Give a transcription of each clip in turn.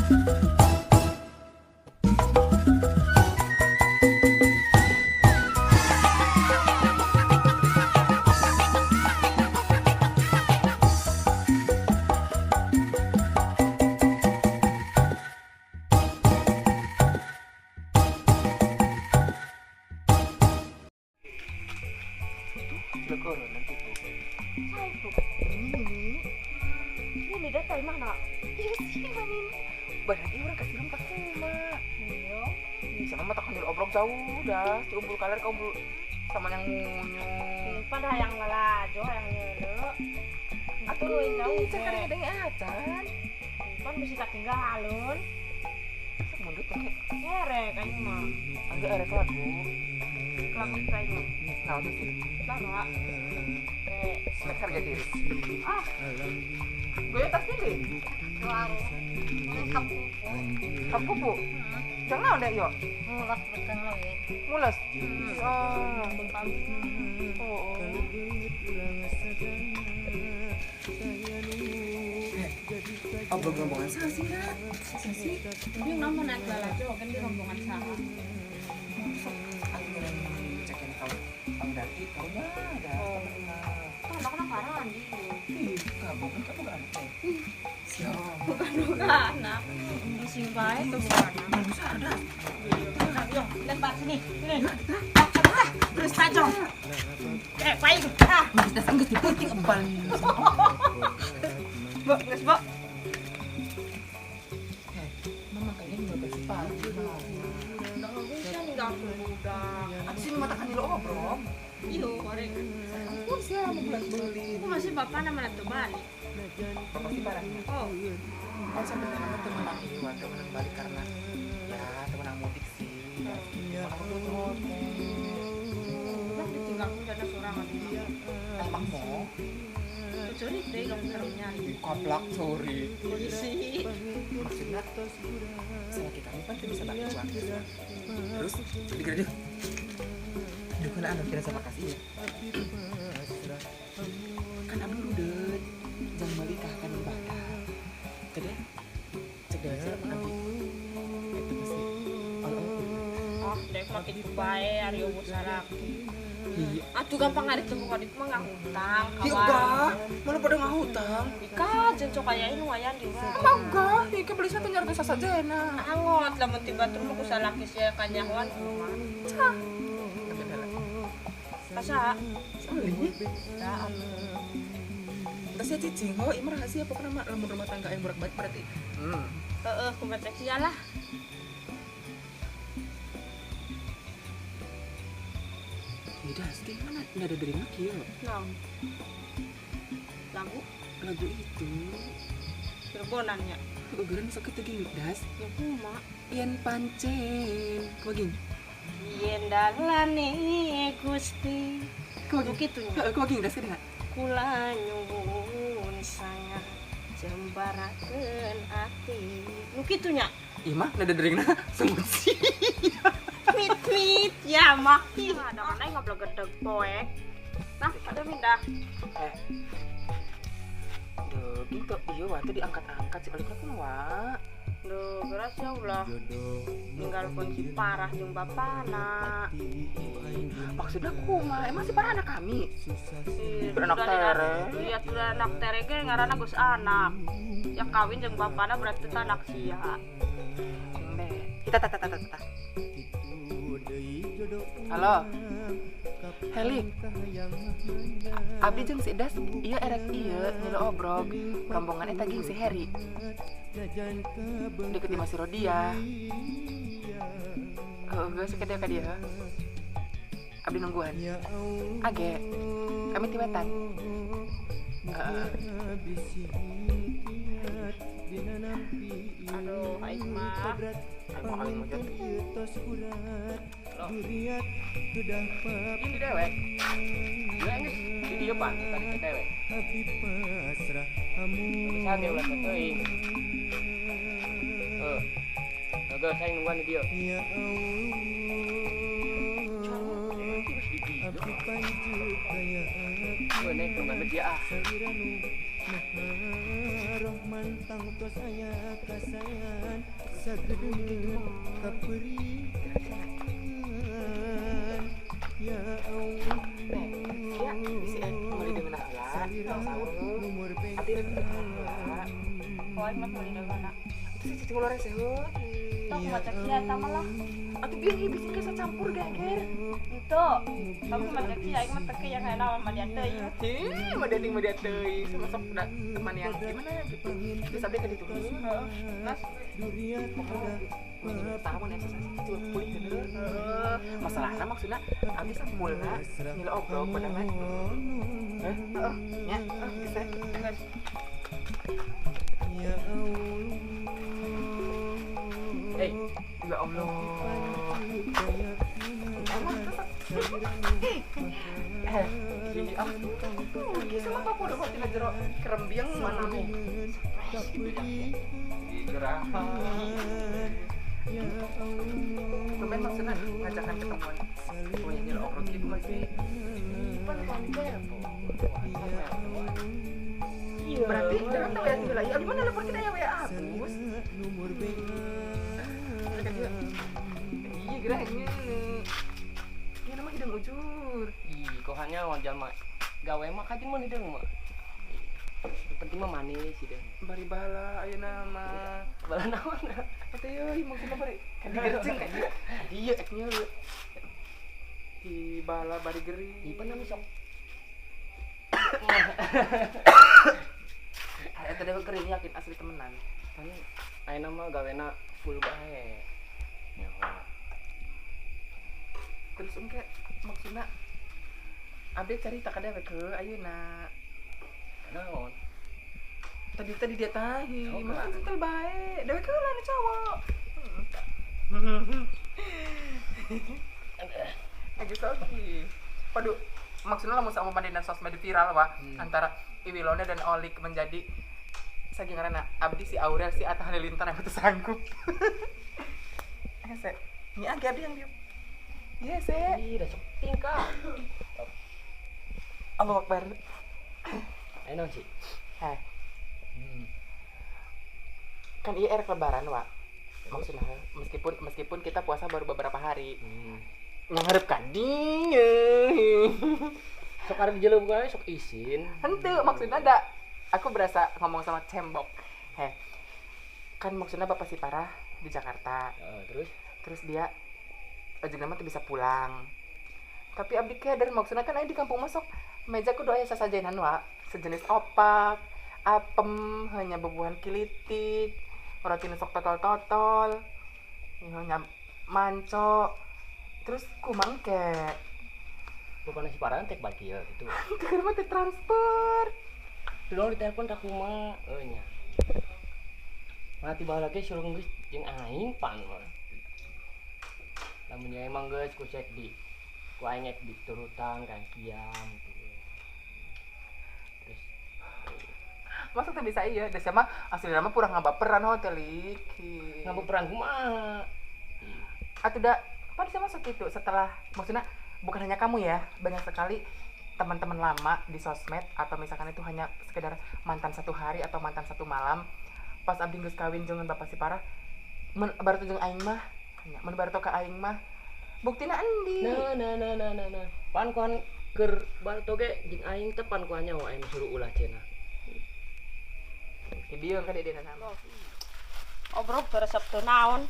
Sudah nanti tuh. Ini. Ini datang mana? Iya sih, manin. Berarti orang kasih rumah kuma. Iya. Sama mata kanjur obrok jauh dah. Si umbul kaler ke umbul sama yang ngunyuk. Pada yang ngelajo, yang nyeluk. Atau jauh cek kadang acan. Kan bisa ketinggalan. Mundut pakai. Erek aing mah. Agak erek lagu. Lagu kayaknya. Nah, udah sih. Lama. Selek harga diri. Ah. Gue tasnya deh. Kampupu. Jangan udah yo. Mulas beteng lo ya. Mulas. Oh. Oh. Obrol rombongan sah sih, Kak. Sih. Ini nama naik balajo kan di rombongan sah. Aku cekin kau Bang Daki, kau ada. Oh. Anak-anak parah nih. Ih, kamu kan kamu gak anak. Ih, siap. Bukan bukan anak. Sing bae tuh bukan anak. Bisa ada. Yo, lempar sini. Sini. Terus tajong. Eh, paing. Ah, geus geus diputing ebal. Mbok, geus, Mbok. Eh, mama kayaknya nggak bersepatu. Nggak ninggal budak. Atuh sih mata kan lo obrol. Iya, goreng. Ampun sih, mau bulan beli. Aku masih bapak nama tuh balik. Bapak sih barangnya. Oh. Kan sampai nama teman iya, teman balik karena ya teman mudik sih. Teman aku tuh. Lah ditinggal dana sorangan. Emang mau? Curi deh kalau nyari. Kaplak curi. Polisi. Maksudnya selagi kami kan bisa balik cuan. Terus dikira deh. Duh, kan anu kira sama kasih ya. Kan anu rudet. Jangan melikah kan ibadah. Jadi cek deh sih sama abi. Itu pasti. Oh, dek makin bae ari eueuh salaki. Iya. Aduh gampang ari temu ka ditu mah nggak hutang. Ya enggak, malah pada nggak hutang. Ika jeung cok aya lumayan di mah. Emang enggak, ika beli satu nyari sasajena. Angot lamun tiba terus ku salaki sia kanyahoan kumaha. Cah. Kasa. Beli. Da. Terus ya cicing, oh ima rahasia pokoknya mah lamun rumah tangga yang burak balik berarti. Heeh, kumaha sia lah. Tidak, sih mana nggak ada dari lagi ya? No. Lagu? Lagu itu. Cirebonannya. Kegeran sakit gini, das. Ya kuma. Yen pancen, kau gini. Yen dalane Gusti. Kau gitu nya. Kau gini das kan? Kula nyuwun sangat jembarakeun ati. Nu kitu nya. Iya mah, nada deringna semut sih. Mit-mit ya mah. Ada mana yang ngablegedeg poe. Nah, ada mindah. Duh, gitu iya waktu diangkat-angkat sih oleh kenapa wa. Duh, geras ya ulah. Tinggal kunci parah jeung bapana. Maksudnya kumaha? Emang si parah anak kami? Beranak tere. Iya, sudah anak tere ge ngaranna geus anak. Ya kawin jeung bapana berarti anak sia. Embe. Kita tata tata tata. Halo. Helik. Abdi jeung si Das ieu erek ieu ngilu obrog. Rombongan eta ging si Heri. Deket di Masih Rodia. Heeh, geus ka dia. Abdi nungguan. Age. Kami ti wetan. Heeh. Aduh, aing mah. Aing mah jatuh. Ini dewek. Dia geus di dieu pan tadi ke dewek. Bisa ge ulah teuing. Heuh. Geus aing nungguan di dieu. Geus di dieu. Naik nungguan di dia ah. Ya, bisi meuli deungeun heula. Abdi rek heula. Oh, aing mah meuli deungeun. Itu sih cicing ular rese heuh. Tok maca sia eta mah lah. Atuh bieu ieu bisi geus campur geger. Henteu. Kamu maca sia aing mah teu yang aya mah dia teuing. Ih, mah dating mah dia teuing sama sok teman yang gimana gitu. Terus abdi ka ditu. Heeh. Nas tahun yang sasasi cuma pulih gitu. Masalahnya maksudnya abdi samulna nyila obrol padangan. Heeh, nya, geus geus. Hey, ya Allah. Emang sama bapak udah kok tina jero kerembiang mana nih. Gerah. Tumben maksudnya ngajakan ketemuan. Oh ya nyel obrol gitu masih. Pan konten. Berarti jangan tahu ya tinggal lagi. Gimana lapor kita ya WA Agus? Iya gerahnya. Ini nama hidung ujur. Ih, kok hanya wajar mah. Gawe mah kajeng mah hidung mah. Yang penting mah manis hidung. Bari bala aya nama. Bala naon? Teh euy maksudna bari kan digerceng kan. Dieu ek nya. Di bala bari gering. Ih, pan nami sok. Eta dewe kering yakin asli temenan. Kan ayeuna mah gawena full bae. Ya. Terus engke maksudna abdi carita ka dewek heuh ayeuna. Naon? Tadi dia tahi, mah centel bae. Dewek heula nu cowok. Agak soki. Waduh, maksudnya lamun sama pandaian sosmed viral wah antara Iwilona dan Olik menjadi saking karena abdi si Aurel si Atta Halilintar yang betul sanggup. Hese, ini agi abdi yang diam. Iya se. Ih, dah sok tingkah. Allahu Akbar. Ayo naon sih? Heh. Kan iya erek lebaran, Wak. Maksudnya meskipun kita puasa baru beberapa hari. Mengharapkan dia. Sok arep jelema bae sok isin. Henteu maksudnya da aku berasa ngomong sama cembok. Heh. Kan maksudnya bapak si Parah di Jakarta. Terus dia ujungnya mah tuh bisa pulang. Tapi abdi keder maksudnya kan aing di kampung masuk meja kudu aya sasajenan wa, sejenis opak, apem, hanya bubuhan kilitik, roti nu sok totol-totol, hanya manco. Terus kumangke. Bukan si Parah tek balik ieu gitu. Keur mah teh transfer. Tolong ditelepon ka kumaha euy nya. Mah tiba lagi suruh geus jeung aing pan mah. Lamun nya emang geus ku cek di ku aing ek diturutan ka kiam gitu. Terus masa teh bisa iya, da sia mah asli mah purang ngabaperan hotel iki. Ngabaperan kumaha? Atuh da pan sia masuk itu setelah maksudnya bukan hanya kamu ya, banyak sekali teman-teman lama di sosmed atau misalkan itu hanya sekedar mantan satu hari atau mantan satu malam. Pas abdi geus kawin jeung bapak si Parah, mun baru jeung aing mah, nya mun baru ka aing mah. Buktina endi? Nah. Pan kuan keur baru ge jeung aing teh pan kuan nyawa aing suruh ulah cenah. Di dieu kan dia nama. Obrol teu resep teu naon.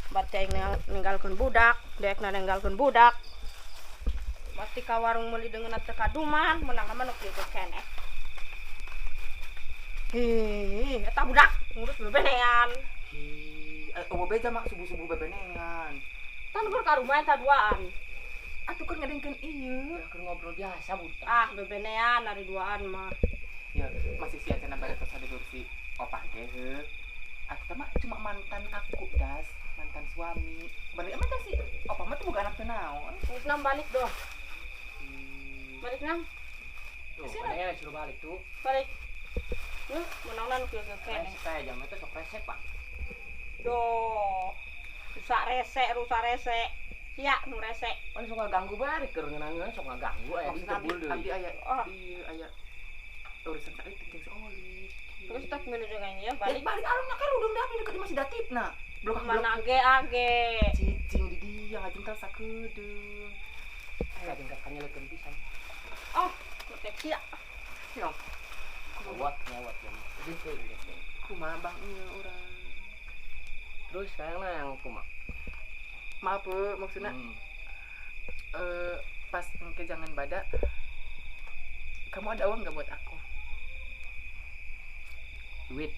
Berarti aing ninggalkeun budak, deekna ninggalkeun budak. Pasti ka warung meuli deungeun teu kaduman, menang mah nu kieu keneh. Hih, eta budak ngurus bebenean. Hi, eueuh beja mah subuh-subuh bebenean. Tan keur ka rumah eta duaan. Atuh keur ngadengkeun ieu, keur ngobrol biasa budak. Ah, bebenean ari duaan mah. Ya, masih sia cenah bare tos sadulur si opah ge heuh. Atuh mah cuma mantan aku das, mantan suami. Bari emang teh si opah mah teh boga anak teh naon. Geus nam balik doh. Balik nam. Tuh, mana suruh balik tuh. Balik. Yuh, menangna nu kieu keneh. Rese jam itu sok rese, Pak. Doh. Rusak rese. Sia nu rese. Pan sok ngaganggu bari keur ngeunangeun sok ngaganggu aya di tebul deui. Abdi aya ieu aya urusan saeutik jeung si Oli. Terus tak menuju aing ya balik. Balik alungna kan udung dah dekat masih datipna. Blok mana ge age. Cicing di dia ngajental sakedeung. Kadang kakaknya leukeun pisan. Oh, proteksi ya. Yo. Kuat nyawat jam. Kumaha bang ieu urang. Terus sekarang yang kumaha? Maaf maksudnya pas engke jangan bada kamu ada uang nggak buat aku? Duit.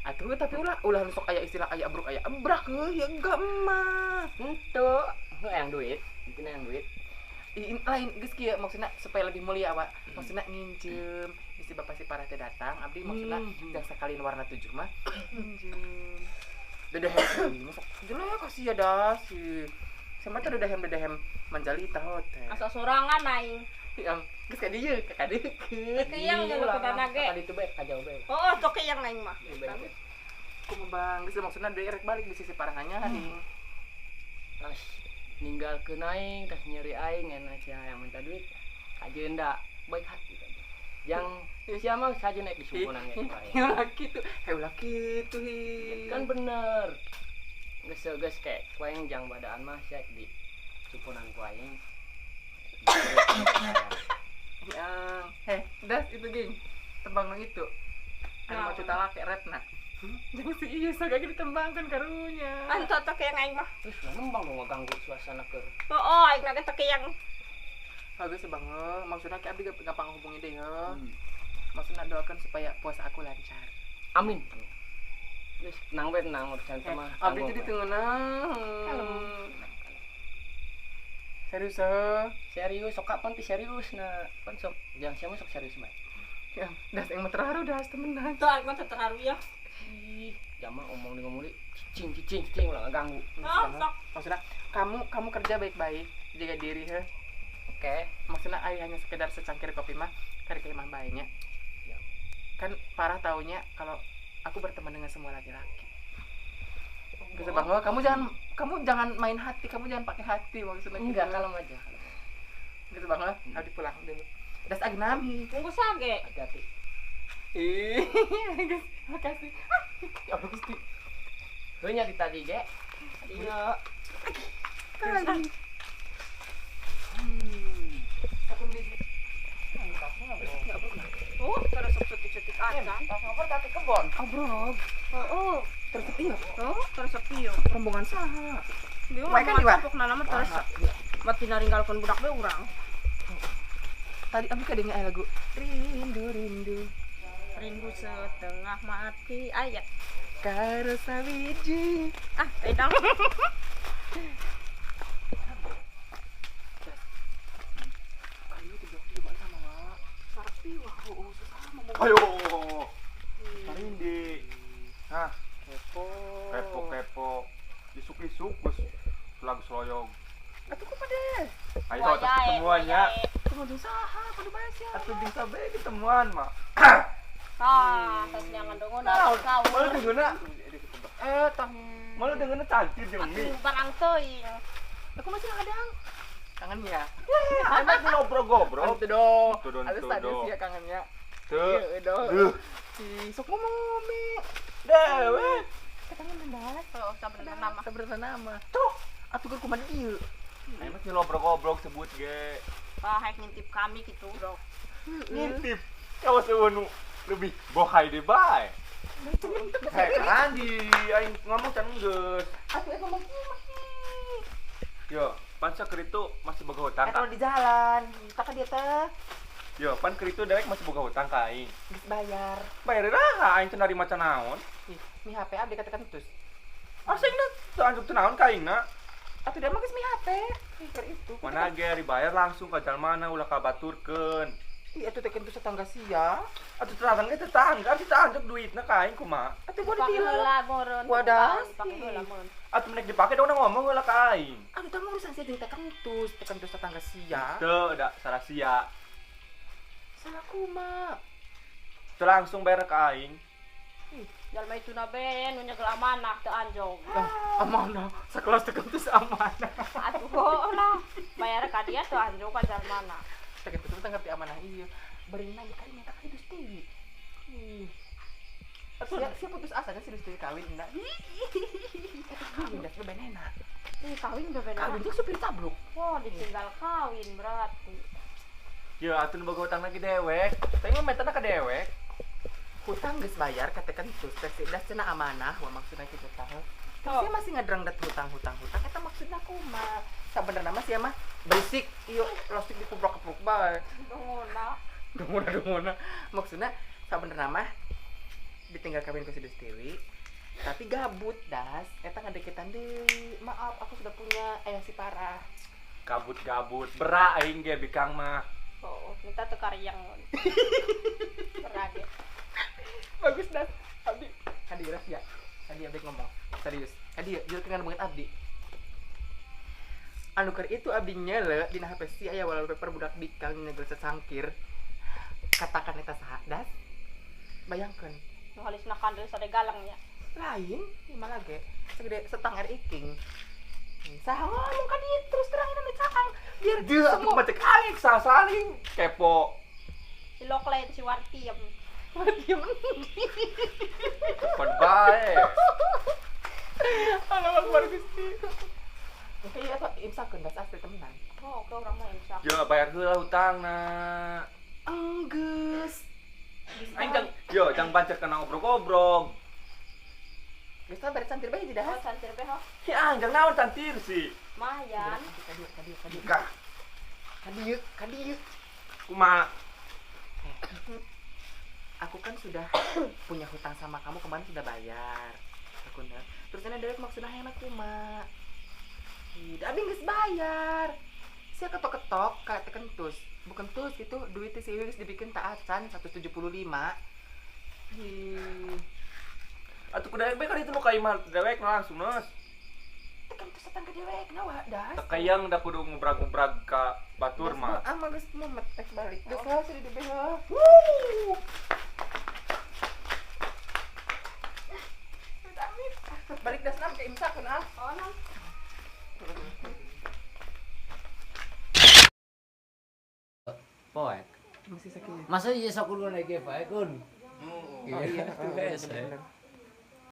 Atuh tapi ulah sok aya istilah aya abruk aya ebrak ya enggak mah. Henteu, yang duit, itu yang duit. Lain geus kieu maksudna supaya lebih mulia wa. Maksudna nginjem bisi bapak si parah teh datang abdi maksudna jang sakalin warna 7 mah nginjem. Dedehem masuk jelek kasih ya dah si. Sama teh dedehem manjali tahu teh. Asa sorangan aing. Yang geus ka dieu ka deukeut. Keyang jeung kana ge. Ka ditu bae ka jauh bae. Oh, sok keyang aing mah. Kumaha bang, geus maksudna deui rek balik di sisi parahnya nih. Tas ninggalkeun aing, tas nyeri aing enak sia yang minta duit. Kajeun da baik hati tadi. Yang sia mah saja naik di sumpunan ge. Ulah kitu, ulah kitu hi. Kan bener. Geus geus kayak ku aing jang badaan mah sia di sumpunan ku aing. Yang heh, das itu geng. Tembang nang itu. Anu mau cuta laki retna. Jangan si iya sok ge ditembangkan karunya. Anto teh yang aing mah. Terus nembang dong ngeganggu suasana keur. Oh, aing lagi teh yang. Bagus banget. Maksudnya kayak abdi gampang hubungi deh ya. Maksudnya doakan supaya puasa aku lancar. Amin. Terus tenang we tenang urusan mah. Abdi jadi tenang. Kalem. Serius serius sok kapan ti serius na pan sok jangan siapa sok serius bae. Ya, das yang terharu das temenan. Tuh aing mah terharu ya. Ih, jama omong di ngomong di cicing cicing ulah ngeganggu. Oh, sok. Maksudnya kamu kerja baik-baik, jaga diri he. Oke. Maksudnya aing hanya sekedar secangkir kopi mah kari ka imah bae nya. Ya. Kan parah taunya kalau aku berteman dengan semua laki-laki. Geus bang, kamu jangan main hati, kamu jangan pakai hati maksudnya. Enggak, kalem aja. Gitu bang, abdi pulang dulu. Das agnami. Tunggu sage. Hati-hati. Ih, geus, makasih. Ya Allah Gusti. Heuh nya di tadi ge. Iya. Kali. Aku beli. Oh, terus setik-setik aja. Tas ngobrol tapi kebon. Obrol. Heeh. Terus iya. Oh, terus sepi yo. Rombongan saha? Bingung Wae kan diwa. Pokna nama terus. Mati naringgalkeun budak we urang. Tadi abdi kadenge aya lagu Rindu Rindu. Rindu setengah mati ayat. Karo sawiji. Ah, edang. Ayo. Sarindi. Hah, kepo. Kepo. Isuk-isuk geus lagu seloyong. Atuh kumaha? Ayo atas ketemuannya. Ketemu jeung saha kudu bae sia. Atuh jeung sabe ketemuan mah. Ah, tos nyangan dongona kau. Malu dengeuna. Tah. Malu dengeuna cantik jeung mie. Atuh barang teuing. Aku masih kadang kangennya. Enak ngobrol-gobrol. Tuh do. Alus tadi sia kangennya. Tuh. Duh. Si sok ngomong mi. Dewe. Kangen mendas. Oh, sabenerna nama. Sabenerna nama. Tuh, atuh keur kumaha ieu. Ayo mah ngobrol-gobrol sebut ge. Ah, haek ngintip kami gitu, Bro. Ngintip. Kawas eueun lebih bohai deh bae. Hei, Andi, aing ngomong can geus. Atuh aing ngomong kumaha. Yo, pan keur itu masih boga hutang ka. Di jalan, tak dia teh. Yo, pan keur itu dewek masih boga hutang ka aing. Geus bayar. Bayar iraha aing teu narima can naon. Ih, mi HP abdi katakan terus. Asa aing teu anjuk teu naon ka aing na. Atuh dia mah geus mi HP. Ih, keur itu. Mana ge dibayar langsung ka jalmana ulah kabaturkeun. Ih, atuh teh kentu tetangga sia. Atuh tetangga tetangga si teu anjuk duitna ka aing kumaha? Atuh gua ditilang. Wadah. Dipake heula meureun. Atuh menek dipake dong ngomong heula ka aing. Atuh tah urusan sia jeung teh kentus tetangga sia. Teu da salah sia. Salah kumaha? Teu langsung bayar ka aing. Jalma itu na be nu nyegel amanah teu anjog. Amanah, sakelas teu kentus amanah. Atuh lah, bayar ka dia teu anjog ka jalmana. Teu kentus teu ngerti amanah ieu. Bari nanya ka minta ka Gusti. Sia putus asa kan si Dusti kawin enggak? Kawin dah benena. Ih, kawin benena. Kawin tuh supir tabluk. Oh, ditinggal kawin berarti. Ya atuh nu boga hutang lagi dewek. Tapi mah metana ka dewek. Hutang geus bayar katakan terus teh dah cenah amanah wah maksudna kitu tah. Terus sia masih ngadrangdat hutang-hutang hutang eta maksudna kumaha? Sabenerna mah sia mah berisik ieu plastik dikubrok-keprok bae. Dongona. Dongona. Maksudna sabenerna mah ditinggal kawin ke si Dewi tapi gabut das eta ngadeketan deui maaf aku sudah punya ayah si parah gabut-gabut berak aing ge bikang mah oh minta teu karyang berak ge bagus das abdi hadi rahasia hadi abdi ngomong serius hadi jujur kengan banget abdi anu keur itu abdi nyele dina HP si aya wallpaper budak bikang nyegel sesangkir katakan eta saha das bayangkeun nu halisna kandel sade galang nya. Lain, malah ge segede setang RI King. Saha ngomong ka dieu terus terang anu caang biar dia semua baca aing saling kepo. Si Loklen si Wartiem. Wartiem. Cepet bae. Allahu Akbar Gusti. Oke, ya atuh imsakeun das asli temenan. Oh, oke urang mah imsak. Ya bayar heula hutangna. Enggeus. Aing jang, yo jang bancer kena obrog-obrog. Geus tah bare cantir bae jadi dah. Cantir bae ho. Ya jang naon cantir sih. Mayan. Kadieu. Kadieu, kadieu. Kumaha? Aku kan sudah punya hutang sama kamu kemarin sudah bayar. Aku nah. Terus ini dewek maksudna hayang kumaha? Ih, abi geus bayar. Sia ketok-ketok kayak tekentus. Bukan tus gitu, duitnya si Iwi dibikin tak acan 175. Ih. Atuh ku dewek kan itu nu ka imah dewek langsung nos. Tekan tus datang ke dewek na wa das. Tekayang da kudu ngubrag-ngubrag ka batur mah. Ah mah geus mumet tek balik. Geus lah sih di DB lah. Wuh. Balik das nam ke imsakeun ah. Oh, nam. Poek. Masih sakit. Masa iya sok kudu naik ge poek kun. Oh iya, bener.